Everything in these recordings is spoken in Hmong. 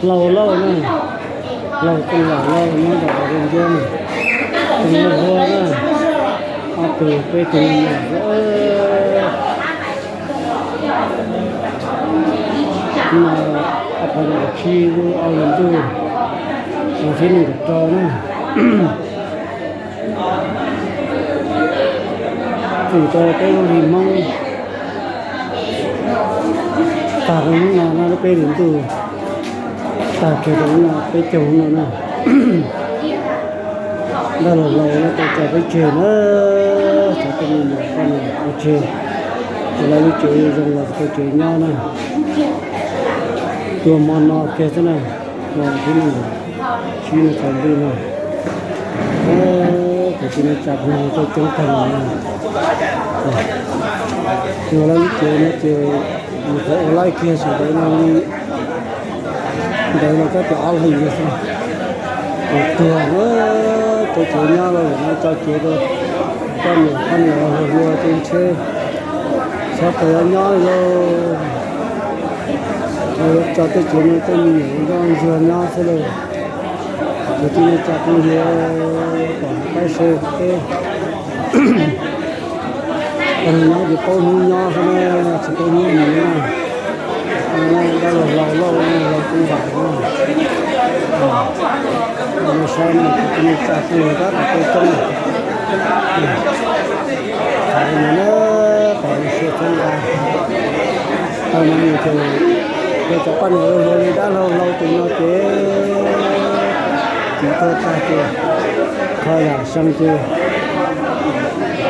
Laug Lauj na, Laug Tooj Vam Lauj nyob rau Hauv Ncoo, tus nyuam hlua na, ob tug peb tug me nyuam. No, ob phav nees nkaum tsib lub ob hlis ntuj, tus thib nees nkaum rau na. Txwm rau peb lub hli Hmoob tag rau hnub no na, lub peb hlis ntuj tag kiag rau hnub no peb caug hnub no na. Dab laug Lauj no tau tso peb tseg na, txhua tus me nyuam poj niam pov tseg, ces lawv lub tsev zoo los tau tsev nyob na. Tuag hmo no kiag xwb na, hmo thib nees nkaum tsib no tsaus ntuj no. Tus txiv neej tsa kuj yog tau coob tag no. Yog lawv lub tsev no ces mus qhov ua laij kiag sawv daws no li ntawd los kab tias ob hlis xwb. Ces tuag na, tau tsev nyob los no tso kev rau poj niam, poj niam hluas hluas ces ntshe xyov puas yuav nyob li lauj. Tso tej tsev no tej me nyuam nkauj ntsuag nyob xwb lauj. Tus txiv neej tsa kuj yog pom qaib se teb. Nyob ces paub hnub nyob xwb na, tsis paub hnub mus na. Dab laug Lauj, Lauj Tooj Vam no, saib no tus txiv neej tsa kuj yog tab tom peb coob. Thaum no na, thaum no siab txhawb nqa, thaum no mus ces yog cov poj niam hluas li dab laug Lauj tus no ces tsis tuag tag ces kho yam xyoo ces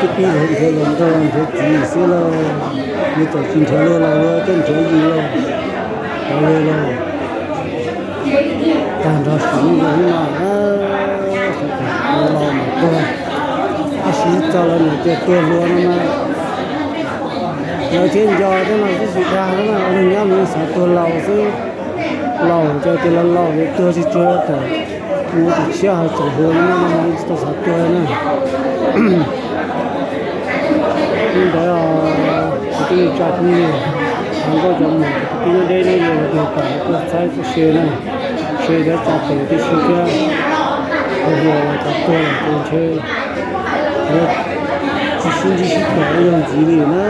twb pib nrhiav hluas nraug nrhiav txiv xwb lauj. Yus txawm tsis nrhiav luag laus luag twb nrhiav yus lauj, tau luag lauj. Tag nrho sim neej zoo hnub no na, xav tias laus mas tuag, tab sis txog lawv niam tias tuag hluas no mas lawv thiaj nco thiab no xwb, tsis dag na, ua neeg nyob mas xav tuag laus xwb. Laus ces tias laus laus ces tuag tsis tsuag, thaum mus tim tshiab ho tseem hluas no mas tsis tau xav tuag na. Li ntawd, tus txiv neej tsa kuj yog hluas nkauj cov muam, tus txiv neej deb ne yog tus pom tuaj txhawb tuaj se na, se cov tsa pem tib si thiab, hluas hluas los cov tuag lawm ces ntshe yuav tsis sib ntsib sib pom ib zaug ntxiv li na.